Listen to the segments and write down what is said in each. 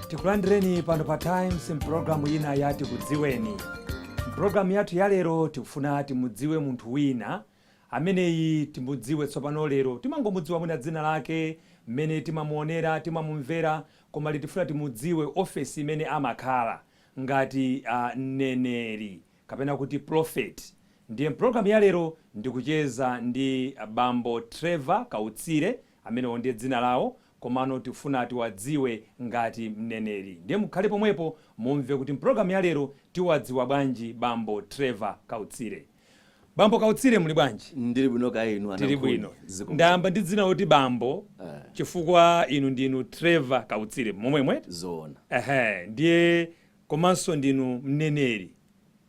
Tikulandireni pano pa Times mpulogalamu ina ya Tikudziweni. Mpulogalamu yathu ya lero tikufuna timudziwe munthu wina ameneyi. Timudziwe tsopano lero. Timangomudziwa mwina dzina lake, mmene timamuonera, timamumvera, koma lero tifuna timudziwe ofesi imene amakhala ngati mneneri kapena kuti prophet. Ndiye mpulogalamu ya lero ndikucheza ndi Bambo Trevor Kautsire, amenewo ndiye dzina lawo, komano tifuna tiwadziwe ngati mneneri. Ndiye mukhale pomwepo mumve kuti mpulogalamu ya lero tiwadziwa bwanji Bambo Trevor Kautsire. Bambo Kautsire, muli bwanji? Ndili bwino, kaya inu? Tili bwino. Zikomo. Ndayamba ndi dzina loti bambo chifukwa inu ndinu Trevor Kautsire, momwemwe? Zoona. Ehe, ndiye komanso ndinu mneneri.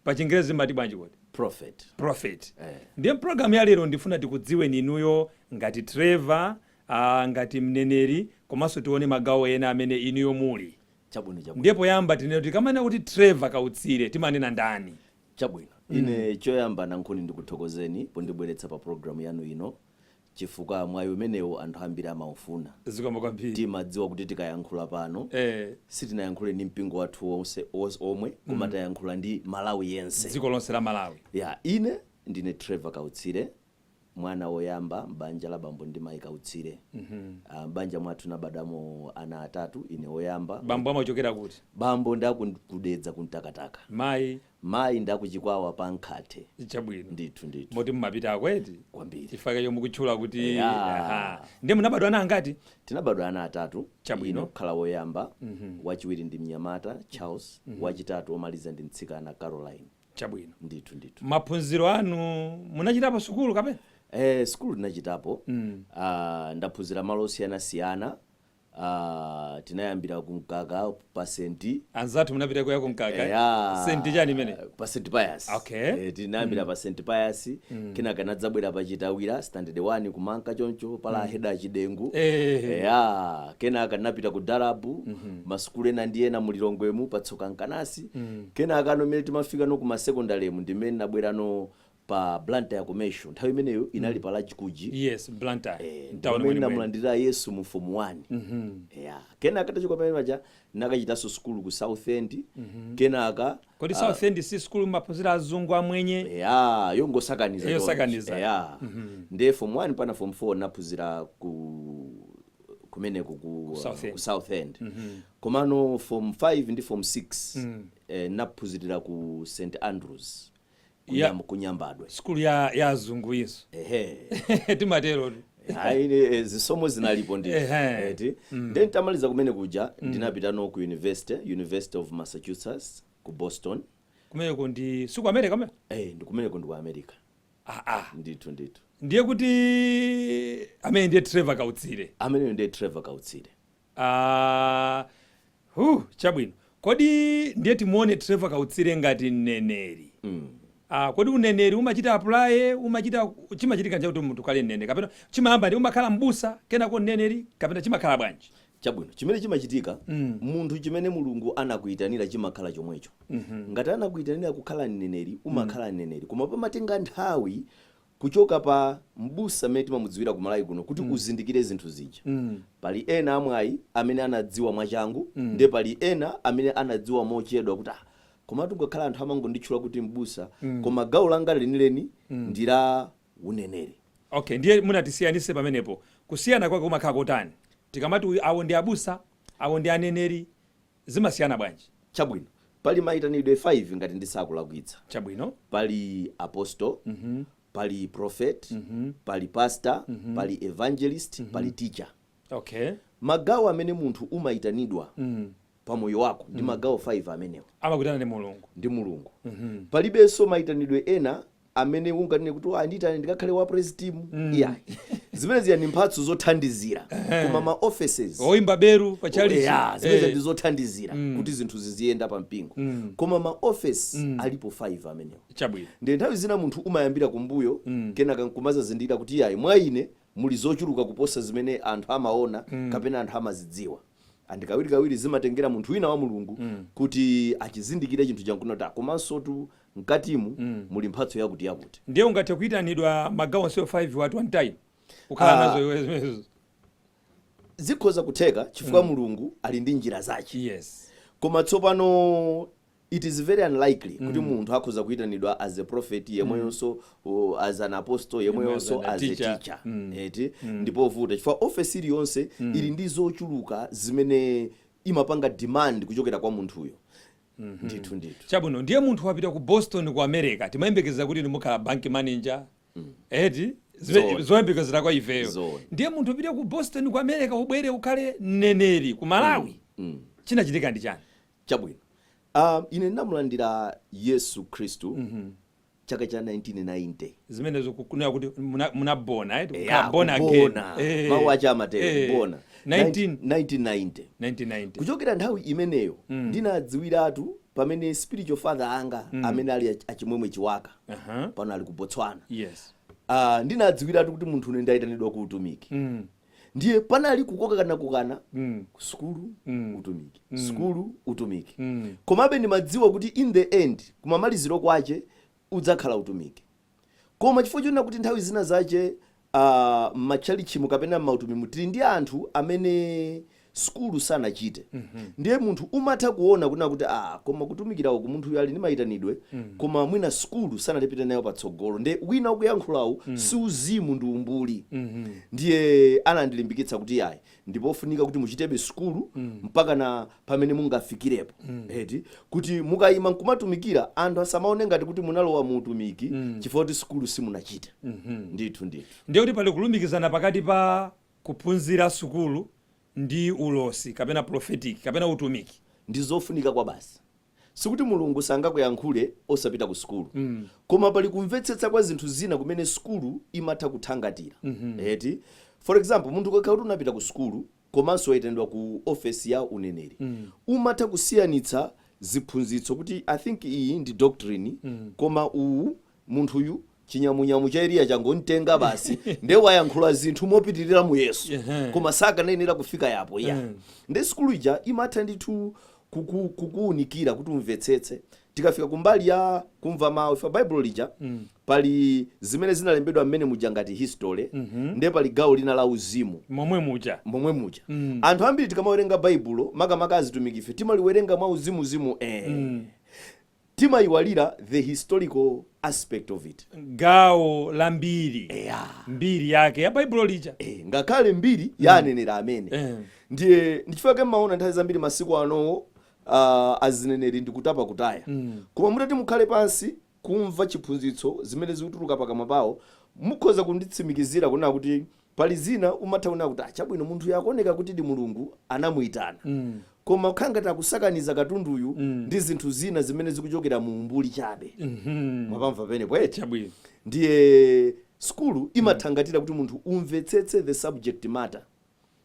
Pa Chingerezi mati bwanji kodi? Prophet. Prophet. Eh. Ndiye mpulogalamu ya lero ndifuna tikudziweni inuyo ngati Trevor, ngati mneneri, komanso tione magawo ena amene inuyo muli. Chabwino. Ndiye poyamba tinene kuti tikamanena kuti Trevor Kautsire, timanena ndani? Chabwino, ine choyamba, Nankhuni, ndikuthokozeni pondibweretsa pa programu yanu ino, chifukwa mwayi umenewu anthu ambiri amaufuna. Zikomo kwambiri. Timadziwa kuti tikayankhula pano, sitinayankhule ndi mpingo wathu wonse omwe, koma tayankhula ndi Malawi yense. Dziko lonse la Malawi. Ya, ine ndine Trevor Kautsire, mwana woyamba m'banja la bambo ndi mayi Kautsire. M'banja mwathu nabadamo ana atatu, ine woyamba. Bambo amachokera kuti? Bambo ndakudedza kumtakataka. Mayi? Mayi ndakuchikwawa pa Mkhathe. Chabwino. Ndithu. Moti mumapita kweti? Kwambiri. Chifukwa chomwe mukutchula kuti Ya. Aha. Ndiye munabadwa ana angati? Tinabadwa ana atatu. Chabwino. Ine kukhala woyamba, wachiwiri ndi mnyamata Charles, wachitatu womaliza ndi mtsikana Caroline. Chabwino. Ndithu. Maphunziro anu, munachitapo sukulu kapena? Sukulu tinachitapo. Ndaphunzira malo osiyanasiyana. Tinayambira ku Mkaka pa St Anzathu munapita kuya ku Mkaka? Ya. St chani imene? Pa St Pius. Tinayambira pa St Pius, kenaka nadzabwera pa Chitawira, standard 1, kumanka choncho pala aheda Chidengu. Ya, kenaka napita ku Darabu, masukulu ena ndi ena mulilongwemu patsoka Mkanasi. Kenaka ano mmene timafika no kuma secondary mu, ndimene nabwerano pa Blantyre Commercial, nthawi imeneyo inali pa Lachikuji. Yes, Blantyre. Mtauni pamene mwenimweni. namulandira Yesu mu form 1. Ya, kenaka tachoka pamene paja nakachitanso sukulu ku South End. Kenaka Kodi South End si sukulu maphunziro azungu, amwenye? Ya, yongosakaniza choncho. Yosakaniza. Ya, ndiye form 1 pana form 4 naphunzira ku kumeneko ku South End. Ku South End. Komano form 5 ndi form 6 naphunzirira ku St Andrews ku Nyambadwe. Sukulu ya azungu inso. Ehe. Timatero. Hayi, zisomo zinalipo ndithu. Eti then tamaliza kumene kuja, ndinapita no ku university, University of Massachusetts ku Boston. Kumeneko ndi siku America kumene? Ndi kumeneko, ndi ku America. Ah. Ndithu. Ndiye kuti amene ndiye Trevor Kautsire? Ameneyo ndiye Trevor Kautsire. Ah, chabwino. Kodi ndiye timuone Trevor Kautsire ngati mneneri? Ah, kodi uneneri umachita apply, umachita, chimachitika nchakuti munthu ukhale mneneri, kapena chimayamba ndi umakhala mbusa kenako mneneri, kapena chimakhala bwanji? Chabwino, chimene chimachitika, munthu chimene Mulungu anakuyitanira chimakhala chomwecho. Ngati anakuyitanira kukhala mneneri, umakhala mneneri, koma pamatenga nthawi kuchoka pa mbusa amene timamudziwira ku Malawi kuno kuti uzindikire zinthu zija. Pali ena amwayi amene anadziwa mwachangu, ndiye pali ena amene anadziwa mochedwa kuti, ah, komatu ngakhale anthu amangonditchula kuti mbusa, koma gawo langa lenileni ndi la uneneri. Okay, ndiye munatisiyanise pamenepo. Kusiyana kwake kumakhala kotani? Tikamati uyu, awo ndi abusa, awo ndi aneneri, zimasiyana bwanji? Chabwino, pali mayitanidwe 5 ngati ndisakulakwitsa. Pali apostle, pali prophet, pali pastor, pali evangelist, pali teacher. Magawo amene munthu umayitanidwa pa moyo wako ndi magawo 5 amenewa. Amakutana ndi Mulungu. Ndi Mulungu. Palibenso mayitanidwe ena amene unganene kuti, "Ah, ndiyitane ndikakhale wa praise team." Iyayi, zimene ziya ndi mphatso zothandizira, koma ma offices Oyimba beru pa chalichi. Yeah, zimene ndi zothandizira kuti zinthu ziziyenda pa mpingo, koma ma office alipo 5 amenewa. Ndiye nthawi zina munthu umayambira kumbuyo, kenaka nkumazazindikira kuti iyayi, mwa ine muli zochuluka kuposa zimene anthu amaona kapena anthu amazidziwa. And kawirikawiri zimatengera munthu wina wa Mulungu kuti achizindikire chinthu chankunota, komanso tu mkatimu muli mphatso yakuti yakuti. Ndiye ungathe kuyitanidwa magawo onsewo 5 at one time, kukhala nazo iwe zimenezo? Zikhoza kutheka, chifukwa Mulungu ali ndi njira zake. Koma tsopano it is very unlikely kuti munthu akhoza kuyitanidwa as a prophet yemweyonso, as an apostle yemweyonso, as a as a teacher. teacher. Eti, ndipovuta chifukwa ofesi iliyonse ili ndi zochuluka zimene imapanga demand kuchokera kwa munthuyo. Ndithu, ndithu. Chabwino, ndiye munthu wapita ku Boston ku America, timayembekeza kuti ndimukhala bank manager, eti? Zoona. Zoyembekezera kwa ifeyo. Zoona. Ndiye munthu upite ku Boston ku America, ubwere ukhale mneneri ku Malawi. Chinachitika ndi chani? Chabwino, ine ndinamulandira Yesu Khristu chaka cha 1990. Zimenezo kunena kuti munabona, eti? Ya, Kukhala born again. Kubona. Mawu ache amatero, kubona. 19 1990. 1990. Kuchokera nthawi imeneyo ndinadziwiratu pamene spiritual father anga amene ali Achimwemwe Chiwaka, pano ali ku Botswana, ndinadziwiratu kuti munthu une ndayitanidwa ku utumiki. Ndiye panali kukokanakokana, sukulu, utumiki, sukulu, utumiki. Komabe ndimadziwa kuti in the end, kumamaliziro kwache, udzakhala utumiki. Koma chifukwa chonena kuti nthawi zina zache m'matchalichimu kapena m'mautumimu tili ndi anthu amene sukulu sanachite, ndiye munthu umatha kuona kuna kuti koma kutumikira uku munthu uyu ali ndi mayitanidwe, koma mwina sukulu sanatipite nayo patsogolo, ndiye wina ukuyankhulawu si uzimu, ndi umbuli. Ndiye anandilimbikitsa kuti yayi, ndipofunika kuti muchitebe sukulu mpaka na pamene mungafikirepo, eti, kuti mukayima nkumatumikira anthu asamaone ngati kuti munalowa mu utumiki chifukwa kuti sukulu simunachite. Ndithu, ndithu. Ndiye kuti pali kulumikizana pakati pa kuphunzira sukulu ndi ulosi kapena prophetic kapena utumiki? Ndi zofunika kwa basi. Sikuti Mulungu sangakuyankhule osapita ku sukulu, koma pali kumvetsetsa kwa zinthu zina kumene sukulu imatha kuthangatira, eti? For example, munthu ukakhala kuti unapita ku sukulu komanso wayitanidwa ku ofesi ya uneneri, umatha kusiyanitsa ziphunzitso kuti I think iyi ndi doctrine, koma uwu munthuyu chinyamunyamu cha Eliya changontenga basi, ndiye wayankhula zinthu mopitirira mu Yesu, koma sakanayenera kufika yapo ya. Ndi sukulu ija imatha ndithu kukuwunikira kuti umvetsetse. Tikafika kumbali ya kumva mawu, ifa Baibulo lija pali zimene zinalembedwa mmene muja ngati history, ndiye pali gawo lina la uzimu. Momwe muja. Momwe muja. Anthu ambiri tikamawerenga Baibulo, makamaka azitumiki ife, timaliwerenga mwa uzimuzimu, timayiwalira the historical aspect of it. Gawo la mbiri. Mbiri yake ya Baibulo lija. Ngakhale mbiri ya aneneri amene. Ndiye ndichifukwa mmaona nthawi zambiri masiku anowo azineneri ndikutapa kutaya. Koma mutati mukhale pansi kumva chiphunzitso zimene zikutuluka pakamwa pawo, mukhoza kunditsimikizira kunena kuti pali zina umatha kunena kuti, "Ah, chabwino, munthu yakuoneka kuti ndi Mulungu anamuyitana, koma kukhala ngati akusakaniza katunduyu ndi zinthu zina zimene zikuchokera mu umbuli chabe." Mwapamva penepo, eti? Chabwino. Ndiye sukulu imathangatira kuti munthu umvetsetse the subject matter,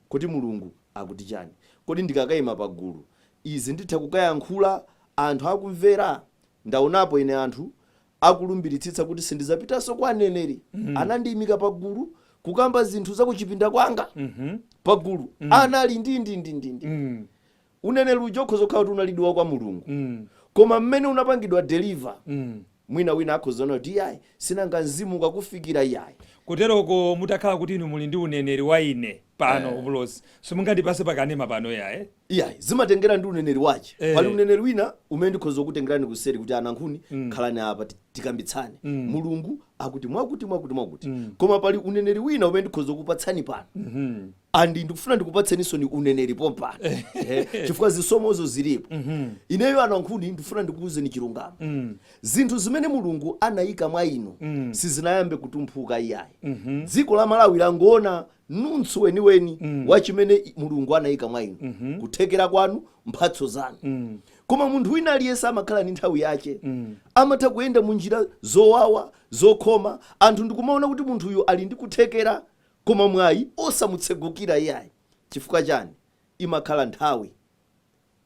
kuti Mulungu akuti chani, kodi ndikakayima pagulu izi nditha kukayankhula anthu akumvera? Ndaonapo ine anthu akulumbiritsitsa kuti sindizapitanso kwa aneneri, anandiyimika pagulu kukamba zinthu zakuchipinda kwanga. Pagulu anali ndi ndi ndi ndi ndi. Uneneri uja ukhoza kukhala kuti unalidiwa kwa Mulungu, koma mmene unapangidwa deliver, mwina wina akhoza kuona kuti iyayi, sinanga mzimu ukakufikira, iyayi. Kuteroko mutakhala kuti inu muli ndi uneneri wa ine pano, ulosi, simungandipase pakanema pano, yaye? Iyayi, zimatengera ndi uneneri wache. Pali uneneri wina umene ndikhoza kutengerani kuseri kuti anankhuni, khalani apa, tikambitsane, Mulungu akuti mwakuti mwakuti mwakuti. Koma pali uneneri wina umene ndikhoza kupatsani pano, and ndikufuna ndikupatseninso ni uneneri pompano, chifukwa zisomozo zilipo. Ineyo anankhuni ndifuna ndikuwuzeni chilungamo. Zinthu zimene Mulungu anayika mwa inu sizinayambe kutumphuka, iyayi. Dziko la Malawi langoona nuntsu weniweni wa chimene Mulungu anayika mwa inu, kuthekera kwanu, mphatso zanu. Koma munthu wina aliyense amakhala ndi nthawi yache. Amatha kuyenda mu njira zowawa, zokhoma, anthu ndikumaona kuti munthuyu ali ndi kuthekera, koma mwayi osamutsegukira, iyayi. Chifukwa chani? Imakhala nthawi.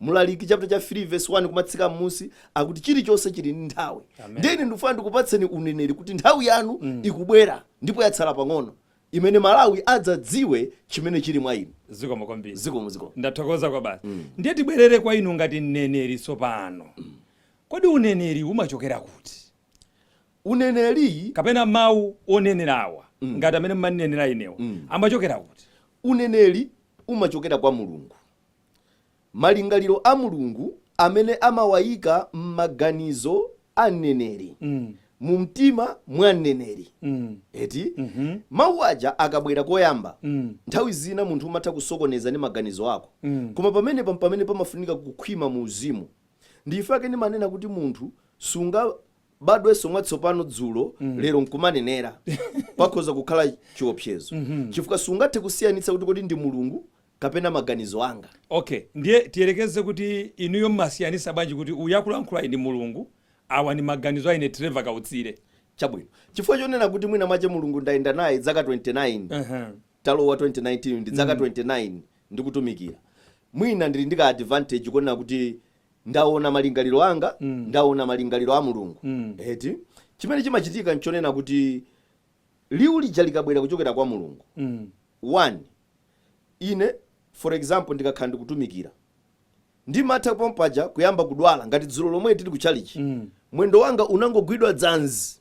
Mlaliki chapter cha 3 verse 1 kumatsika m'musi akuti chilichonse chili ndi nthawi. Amen. Ndiye ine ndikufuna ndikupatseni uneneri kuti nthawi yanu ikubwera ndipo yatsala pang'ono. imene Malawi adzadziwe chimene chili mwa inu. Zikomo kwambiri. Zikomo, zikomo. Ndathokoza kwabasi. Ndiye tibwerere kwa inu ngati mneneri tsopano. Kodi uneneri umachokera kuti? Uneneri kapena mawu onenerawa, ngati amene mmanenera inewa, amachokera kuti? Uneneri umachokera kwa Mulungu. Malingaliro a Mulungu amene amawayika m'maganizo a mneneri, mu mtima mwa mneneri. Eti? Mawu aja akabwera koyamba, nthawi zina munthu umatha kusokoneza ndi maganizo ako. Koma pamenepa pamene pamafunika kukhwima mu uzimu. Ndichifukwa ndimanena kuti munthu sungabadwenso mwatsopano dzulo, lero nkumanenera. Pakhoza kukhala chiopsezo, chifukwa sungathe kusiyanitsa kuti kodi ndi Mulungu kapena maganizo anga. Okay, ndiye tiyerekeze kuti inuyo mmasiyanisa bwanji kuti uyu akulankhula ndi Mulungu, awa ndi maganizo a ine Trevor Kautsire? Chabwino, chifukwa chonena kuti mwina mwache Mulungu ndayenda naye zaka 29, talowa 2019, ndi zaka 29 ndikutumikira. Mwina ndili ndi ka advantage konena kuti ndaona malingaliro anga, ndaona malingaliro a Mulungu. Eti? Chimene chimachitika nchonena kuti liwu lija likabwera kuchokera kwa Mulungu, one, ine for example ndikakhala ndikutumikira, ndimatha pompaja kuyamba kudwala. Ngati dzulo lomwe tili ku chalichi, mwendo wanga unangogwidwa dzanzi,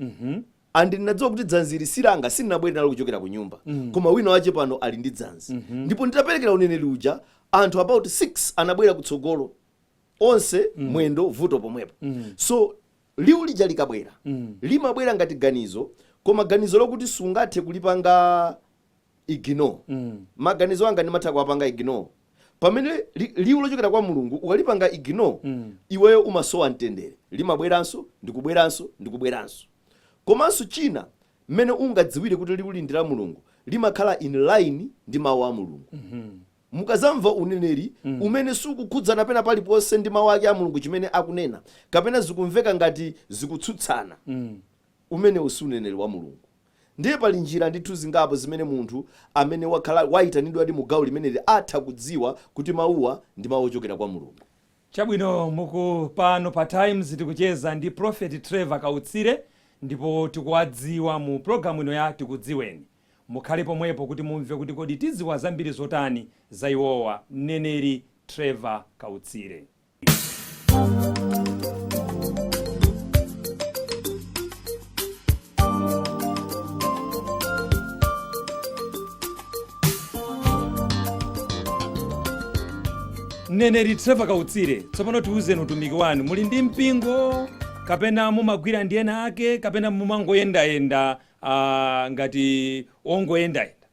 and ndinadziwa kuti dzanzi ili silanga, sindinabwere nalo kuchokera ku nyumba, koma wina wache pano ali ndi dzanzi. Ndipo nditaperekera uneneri uja, anthu about 6 anabwera kutsogolo, onse mwendo vuto pomwepo. So liwu lija likabwera, limabwera ngati ganizo, koma ganizo lokuti sungathe kulipanga ignore. Maganizo anga ndimatha kuwapanga ignore, pamene liwu lochokera kwa Mulungu ukalipanga ignore, iweyo umasowa mtendere. Limabweranso, ndikubweranso, ndikubweranso. Komanso china mmene ungadziwire kuti liwu ndi la Mulungu, limakhala in line ndi mawu a Mulungu. Mukazamva uneneri umene sukukhudzana pena paliponse ndi mawu ake a Mulungu chimene akunena, kapena zikumveka ngati zikutsutsana, umenewu si uneneri wa Mulungu. Ndiye pali njira ndithu zingapo zimene munthu amene wakhala wayitanidwa ndi mugawo limeneli atha kudziwa kuti mawuwa ndi mawu ochokera kwa Mulungu. Chabwino, muku pano pa Times tikucheza ndi Prophet Trevor Kautsire ndipo tikuwadziwa mu programu ino ya Tikudziweni. Mukhale pomwepo kuti mumve kuti kodi tidziwa zambiri zotani za iwowa, mneneri Trevor Kautsire. Mneneri Trevor Kautsire, tsopano tiwuzeni utumiki wanu. Muli ndi mpingo kapena mumagwira ndi ena ake kapena mumangoyendayenda ngati ongoyendayenda?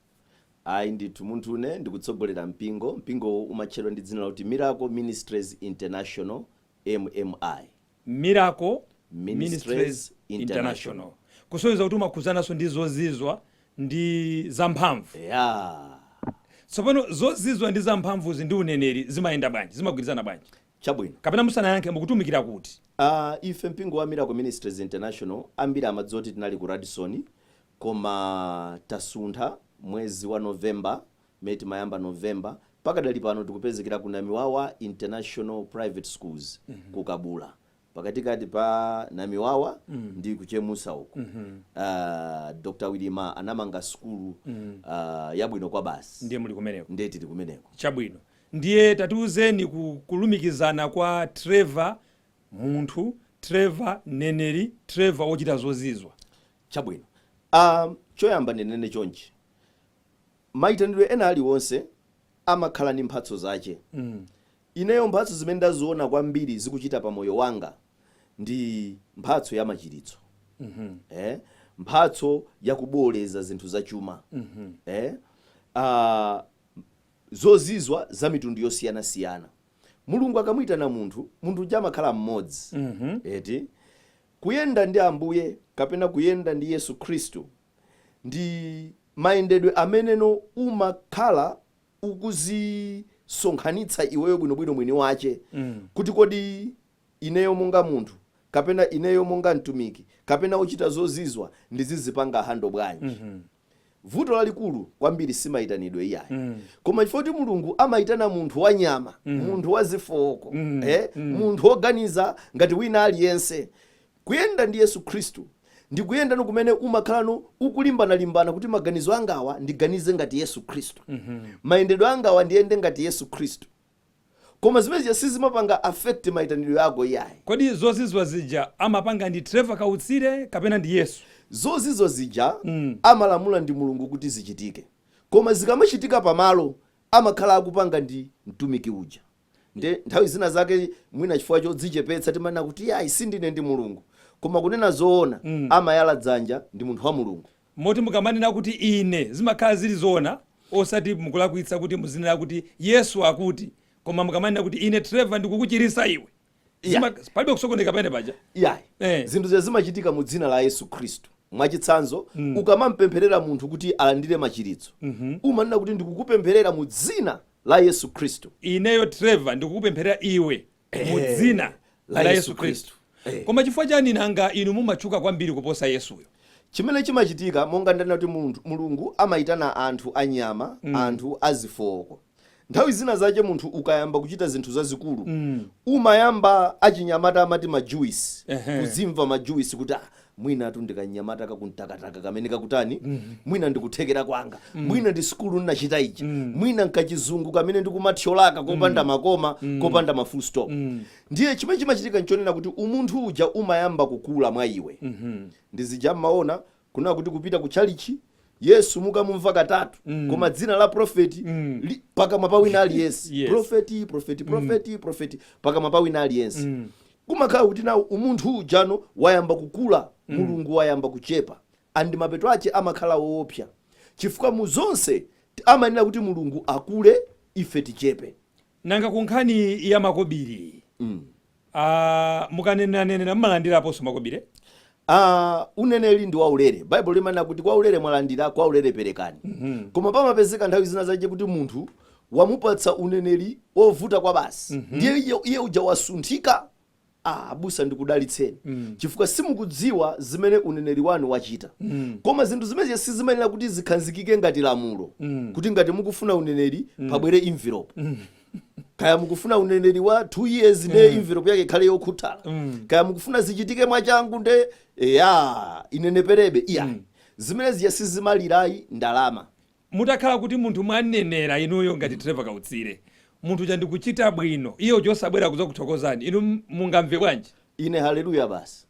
Ayi ndithu, munthu une ndikutsogolera mpingo. Mpingo umatchedwa ndi dzina lakuti Miracle Ministries International, MMI. Miracle Ministries Ministries International. International, kusonyeza kuti umakhuzananso ndi zozizwa ndi zamphamvu. Ya. Tsopano zozizwa ndi zamphamvuzi ndi uneneri zimayenda bwanji, zimagwirizana bwanji? Chabwino. Kapena musanayankhe, mukutumikira kuti? Ife mpingo wa Miracle Ministries International, ambiri amadziwa kuti tinali ku Radisson, koma tasuntha mwezi wa November, mmene timayamba November. Pakadali pano tikupezekera ku Namiwawa International Private Schools, ku Kabula, pakatikati pa Namiwawa ndi kuchemusa uku. Dr Wilima anamanga sukulu yabwino kwa basi. Ndiye muli kumeneko? Ndiye tili kumeneko. Chabwino, ndiye tatiuzeni kulumikizana kwa Trevor munthu, Trevor mneneri, Trevor wochita zozizwa. Chabwino, choyamba ndinene chonchi: mayitanidwe ena aliwonse amakhala ndi mphatso zache. Ineyo mphatso zimene ndaziona kwambiri zikuchita pa moyo wanga ndi mphatso ya machiritso, mphatso yakuboleza zinthu zachuma, zozizwa za mitundu yosiyanasiyana. Mulungu akamuyitana munthu, munthu uja amakhala mmodzi. Eti? Kuyenda ndi Ambuye kapena kuyenda ndi Yesu Khristu ndi mayendedwe ameneno umakhala ukuzisonkhanitsa iweyo bwinobwino mwini wache, kuti kodi ineyo monga munthu kapena ineyo monga mtumiki kapena ochita zozizwa ndizizipanga handle bwanji? Vuto lalikulu kwambiri simayitanidwe iyayi, koma chifukwa kuti Mulungu amayitana munthu wa nyama, munthu wa zifowoko, munthu woganiza ngati wina aliyense, kuyenda ndi Yesu Khristu Ndikuyendano kumene umakhalano ukulimbanalimbana kuti maganizo angawa ndiganize ngati Yesu Khristu, mayendedwe angawa ndiyende ngati Yesu Khristu. Koma zimenezi sizimapanga affect mayitanidwe ako, iyayi. Kodi zozizwa zija amapanga ndi Trevor Kautsire kapena ndi Yesu? Zozizwa zija amalamula ndi Mulungu kuti zichitike, koma zikamachitika pamalo amakhala akupanga ndi mtumiki uja. Nde nthawi zina zake mwina chifukwa chodzichepetsa timanena kuti yayi, sindine, ndi Mulungu. Koma kunena zoona, amayala dzanja ndi munthu wa Mulungu. Moti mukamanena kuti ine, zimakhala zili zoona, osati mukulakwitsa kuti muzinena kuti Yesu akuti, koma mukamanena kuti ine Trevor ndikukuchirisa iwe, palibe kusokoneka pamene paja? Yayi. Zinthu zija zimachitika mu dzina la Yesu Khristu. Mwachitsanzo, ukamampempherera munthu kuti alandire machiritso, umanena kuti ndikukupempherera mu dzina la Yesu Khristu. Ineyo Trevor ndikukupempherera iwe mu dzina la la Yesu Yesu Khristu. Khristu. Koma chifukwa chani nanga inu mumatchuka kwambiri kuposa Yesuyo? Chimene chimachitika, monga ndanena kuti Mulungu amayitana anthu anyama, anthu azifowoko. Nthawi zina zache munthu ukayamba kuchita zinthu zazikulu, umayamba, achinyamata amati majuisi, kuzimva majuisi kuti ah, mwina tu ndikanyamata kakuntakataka kamene kakutani, mwina ndikuthekera kwanga, mwina ndi sukulu ndinachita ija, mwina nkachizungu kamene ndikumathyolaka kopanda makoma, kopanda ma full stop. Ndiye chimene chimachitika nchonena kuti umunthu uja umayamba kukula mwa iwe. Ndizija mmaona kuna kuti kupita ku chalichi, Yesu mukamumva katatu, koma dzina la profeti pakamwa pa wina aliyense. Profeti, profeti, profeti, profeti, pakamwa pa wina aliyense. Kumakhala kuti nawo umunthu ujano wayamba kukula, Mulungu wayamba kuchepa, and mapeto ache amakhala woopsa, chifukwa mu zonse amanena kuti Mulungu akule, ife tichepe. Nanga ku nkhani ya makobiri, mukanenanenera mmalandiraponso makobiri? Uneneri ndi waulere. Baibulo limanena kuti kwaulere mwalandira, kwaulere perekani. Koma pamapezeka nthawi zina zache kuti munthu wamupatsa uneneri wovuta kwa basi, ndiye iye uja wasunthika: "Ah, abusa, ndikudalitseni, chifukwa simukudziwa zimene uneneri wanu wachita." Koma zinthu zimenezi sizimayenera kuti zikhazikike ngati lamulo, kuti ngati mukufuna uneneri pabwere envelope. Kaya mukufuna uneneri wa 2 years, nde envelope yake ikhale yokhuthala. Kaya mukufuna zichitike mwachangu, nde ya ineneperebe. Iya, zimenezi sizimalirayi ndalama. Mutakhala kuti munthu mwanenera inuyo ngati Trevor Kautsire, munthu uja ndikuchita bwino, iye uja osabwera kuzakuthokozani, inu mungamve bwanji? Ine haleluya basi,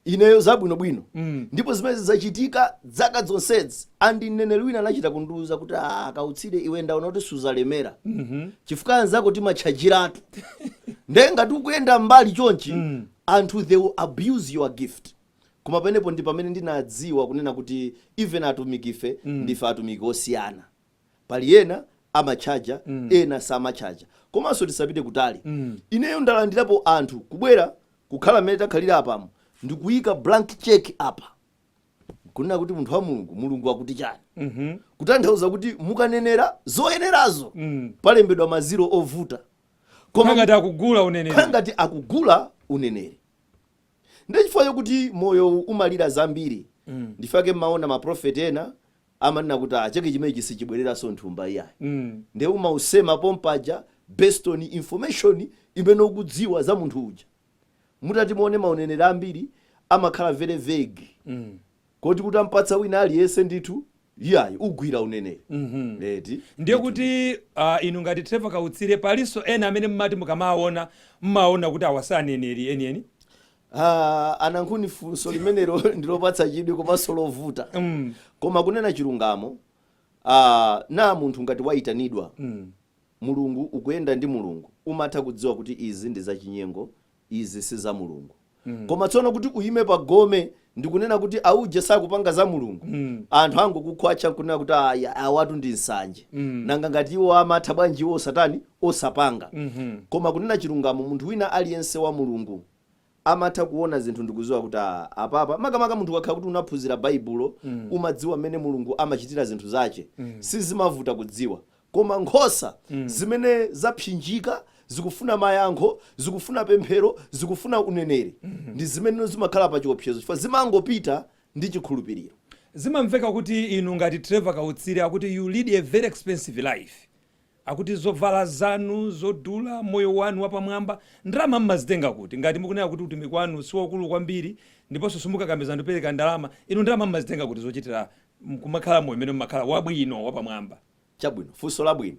ineyo zabwinobwino. Ndipo zimene zachitika zaka zonsezi, and mneneri wina anachita kundiuza kuti, "Ah, Kautsire, iwe ndaona kuti suzalemera, chifukwa anzako timatchajiratu, nde ngati ukuyenda mbali chonchi, anthu they will abuse your gift." Koma penepo ndi pamene ndinadziwa kunena kuti even atumiki ife ndife atumiki osiyana. Pali ena amatchaja, ena samatchaja. Komanso tisapite kutali, ineyo ndalandirapo anthu kubwera kukhala mmene takhalira apamo ndikuyika blank check apa, kunena kuti, "Munthu wa Mulungu, Mulungu akuti chani?" Kutanthauza kuti mukanenera zoyenerazo, palembedwa maziro ovuta. Koma ngati akugula uneneri. Khala ngati akugula uneneri. Ndi chifukwa chokuti moyo umalira zambiri. Ndifake mmaona maprofeti ena amanena kuti ah, cheke chimenechi sichibwereranso nthumba, iyayi. Ndiye umausema pompaja based on information imene ukudziwa za munthu uja. Mutati muone, mauneneri ambiri amakhala very vague, koti kuti ampatsa wina aliyense ndithu, iyayi, ugwira uneneri. Eti. Ndiye kuti inu ngati Trevor Kautsire, palinso ena amene mmati mukamaona mmaona kuti awa saneneri enieni? Ah, anankhuni, funso limenelo ndilopatsa chidwi komanso lovuta. Koma kunena chilungamo, na munthu ngati wayitanidwa, Mulungu, ukuyenda ndi Mulungu, umatha kudziwa kuti izi ndi zachinyengo, izi si za Mulungu. Koma tsono kuti uyime pagome ndikunena kuti auje sakupanga za Mulungu, anthu angokukhwacha nkunena kuti aya, awatu ndi nsanje. Nanga ngati iwo amatha, bwanji iwo satani osapanga? Koma kunena chilungamo, munthu wina aliyense wa Mulungu amatha kuona zinthu ndikudziwa kuti ah, apapa. Makamaka munthu ukakhala kuti unaphunzira Baibulo, umadziwa mmene Mulungu amachitira zinthu zache, sizimavuta kudziwa. Koma nkhosa zimene zapsinjika, zikufuna mayankho, zikufuna pemphero, zikufuna uneneri, ndi zimene zimakhala pa chiopsezo, chifukwa zimangopita ndi chikhulupiriro. Zimamveka kuti inu ngati Trevor Kautsire, akuti you lead a very expensive life. Akuti zovala zanu zodula, moyo wanu wapamwamba, ndalama mmazitenga kuti? Ngati mukunena kuti utumiki wanu si waukulu kwambiri ndiponso simukakamiza ndipereka ndalama, inu ndalama mmazitenga kuti zochitira kumakhala moyo umene mmakhala wabwino, wapamwamba? Chabwino, funso labwino,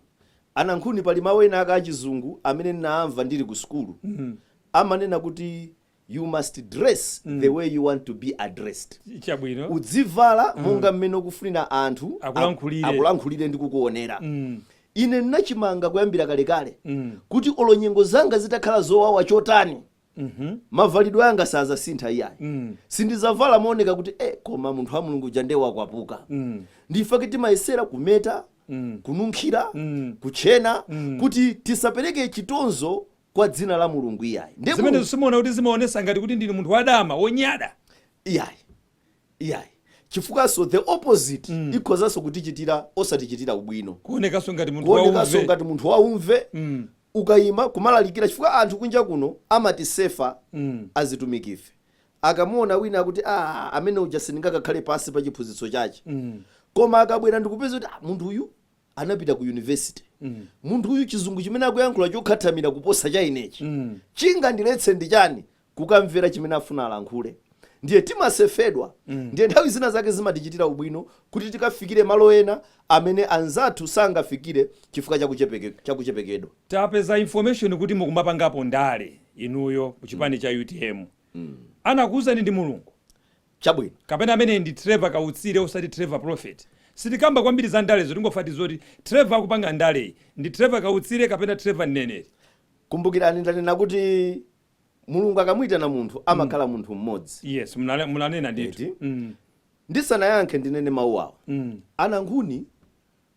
anankhuni. Pali mawu ena aka achizungu amene ndinamva ndili ku sukulu, amanena kuti "You must dress the way you want to be addressed." Udzivala monga mmene ukufunira anthu akulankhulire. Akulankhulire ndi kukuonera. Ine ndinachimanga kuyambira kalekale kuti olo nyengo zanga zitakhala zowawa chotani, mavalidwe anga sazasintha iyayi. Sindizavala mooneka kuti koma munthu wa Mulungu uja ndiye wakwapuka. Ndifake timayesera kumeta, kununkhira, kuchena, kuti tisapereke chitonzo kwa dzina la Mulungu iyayi. Ndiye Zimene simuona kuti zimaonesa ngati kuti ndinu munthu wadama, wonyada? Iyayi, iyayi, chifukwanso the opposite ikhozanso kutichitira, osatichitira ubwino. Kuonekanso ngati munthu Kuonekanso waumve. ngati munthu waumve. Ukayima kumalalikira, chifukwa anthu kunja kuno amatisefa azitumikife akamuona wina akuti, "Ah, amene uja sindingakakhale pasi pa chiphunzitso chache." Koma akabwera ndikupeza kuti, ah, munthu uyu anapita ku university, munthu uyu chizungu chimene akuyankhula chokhathamira kuposa cha inechi, chingandiletse ndi chani kukamvera chimene afuna alankhule? Ndiye timasefedwa. Ndiye nthawi zina zake zimatichitira ubwino kuti tikafikire malo ena amene anzathu sangafikire chifukwa chakuchepekedwa. Tapeza information kuti mukumapangapo ndale inuyo ku chipani cha UTM. Anakuwuzani ndi Mulungu kapena amene ndi Trevor Kautsire, osati Trevor Prophet? Sitikamba kwambiri za ndalezo, tingofati zoti Trevor akupanga ndaleyi ndi Trevor Kautsire kapena Trevor mneneri? Kumbukirani, ndanena kuti Mulungu akamuyitana munthu amakhala munthu mmodzi. Yes, munanena ndithu. Eti? Ndisanayankhe, ndinene mawu awa. Anankhuni,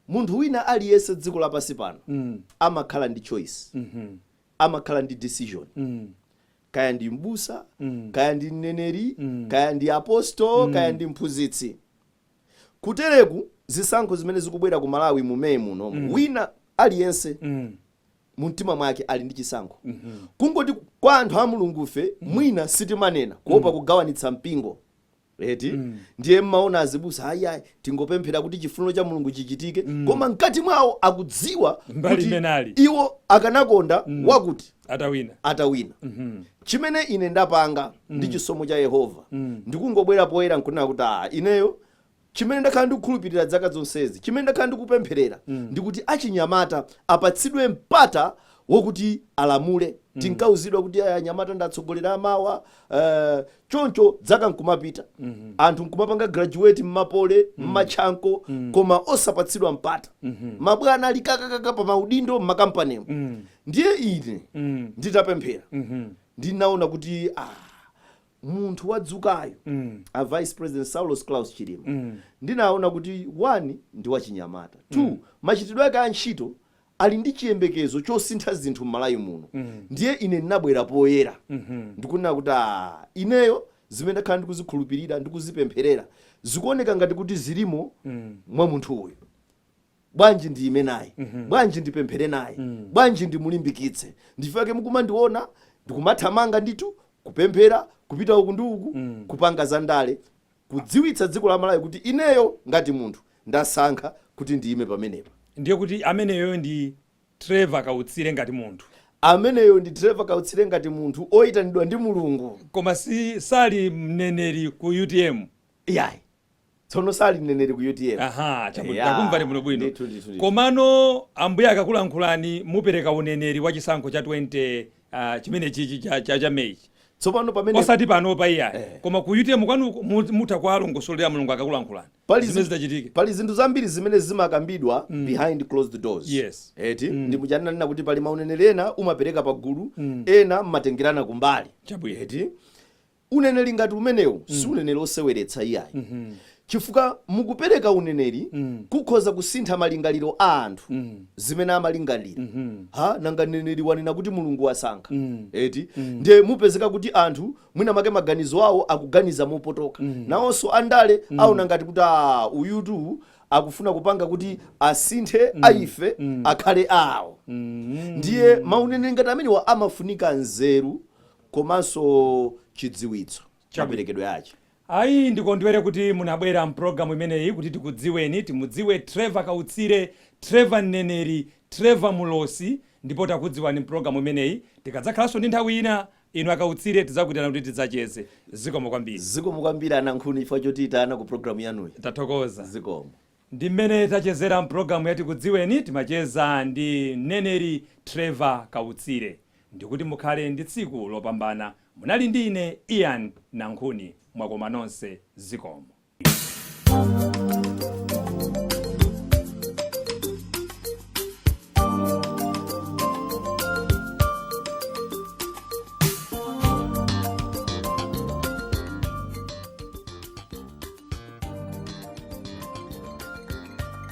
munthu wina aliyense dziko lapansi pano amakhala ndi choice, amakhala ndi decision, kaya ndi mbusa, kaya ndi mneneri, kaya ndi aposto, kaya ndi mphunzitsi. Kutereku zisankho zimene zikubwera ku Malawi mu Meyi muno, wina aliyense mumtima mwake ali ndi chisankho. Kungoti kwa anthu a Mulungufe mwina sitimanena kuopa kugawanitsa mpingo, eti? Ndiye mmaona azibusa, "Ayi, tingopemphera kuti chifuniro cha Mulungu chichitike," koma mkati mwawo akudziwa Mbali kuti imene ali. iwo akanakonda wakuti atawina. Atawina. Chimene ine ndapanga ndi chisomo cha Yehova, ndikungobwera poyera nkunena kuti, ah, ineyo chimene ndakhala ndikukhulupirira zaka zonsezi, chimene ndakhala ndikupempherera, ndikuti achinyamata apatsidwe mpata wokuti alamule. Tinkauzidwa kuti aya anyamata ndatsogolera amawa, choncho dzaka nkumapita, anthu nkumapanga graduate mma Poly, mma Chanco, koma osapatsidwa mpata. Mabwana ali kakakaka pa maudindo mmakampanimo. Ndiye ine nditapemphera, ndinaona kuti, ah, munthu wadzukayo, a Vice President Saulos Klaus Chilima, ndinaona kuti one, ndi wachinyamata, two, machitidwe ake a ntchito ali ndi chiyembekezo chosintha zinthu m'Malawi muno. Ndiye ine ndinabwera poyera ndikunena kuti, ah, ineyo zimene ndakhala ndikuzikhulupirira, ndikuzipempherera, zikuoneka ngati kuti zilimo mwa munthu uyu. Bwanji ndiyime naye? Bwanji ndipemphere naye? Bwanji ndimulimbikitse? Ndifake mukumandiona ndikumathamanga ndithu kupemphera, kupita uku ndi uku, kupanga za ndale, kudziwitsa dziko la Malawi kuti ineyo ngati munthu ndasankha kuti ndiyime pamenepa. Ndiye kuti ameneyo ndi Trevor Kautsire ngati munthu? Ameneyo ndi Trevor Kautsire ngati munthu oyitanidwa ndi Mulungu. Koma si sali mneneri ku UTM? Iyayi, tsono sali mneneri ku UTM. Aha, chabwino. Ya, Takumvani bwino bwino. Ndithu, ndithu, ndithu. Komano Ambuye akakulankhulani, mupereka uneneri wa chisankho cha 20 chimene chichi cha Meyi? Tsopano pamene Osati panopa iyayi, koma ku UTM kwanuko mutha kuwalongosolera Mulungu akakulankhulani Pali zimene zitachitike. Pali zinthu zambiri zimene zimakambidwa behind closed doors. Eti? Ndikuchananena kuti pali mauneneri ena umapereka pagulu, ena mmatengerana kumbali. Eti? Uneneri ngati umenewu si uneneri oseweretsa iyayi, chifukwa mukupereka uneneri kukhoza kusintha malingaliro a anthu, zimene amalingalira. Ha, nanga mneneri wanena kuti Mulungu wasankha, eti? Ndiye mupezeka kuti anthu mwina make maganizo awo akuganiza mopotoka. Nawonso andale aona ngati kuti, ah, uyutu akufuna kupanga kuti asinthe aife akhale awo. Ndiye mauneneri ngati amenewa amafunika nzeru komanso chidziwitso, maperekedwe ache. Ayi, ndikondwere kuti munabwera mpulogalamu imeneyi kuti tikudziweni, timudziwe Trevor Kautsire, Trevor Mneneri, Trevor Mulosi, ndipo takudziwani mpulogalamu imeneyi. Tikadzakhalanso ndi nthawi ina, inu Akautsire, tidzakuitana kuti tidzacheze. Zikomo kwambiri. Zikomo kwambiri, Anankhuni, chifukwa chotiyitana ku programu yanuyi. Tathokoza. Zikomo. Ndi mmene tachezera mpulogalamu ya Tikudziweni. Timacheza ndi mneneri Trevor Kautsire. Ndikuti mukhale ndi tsiku lopambana. Munali ndi ine, Ian Nankhuni. Mwakoma nonse, zikomo.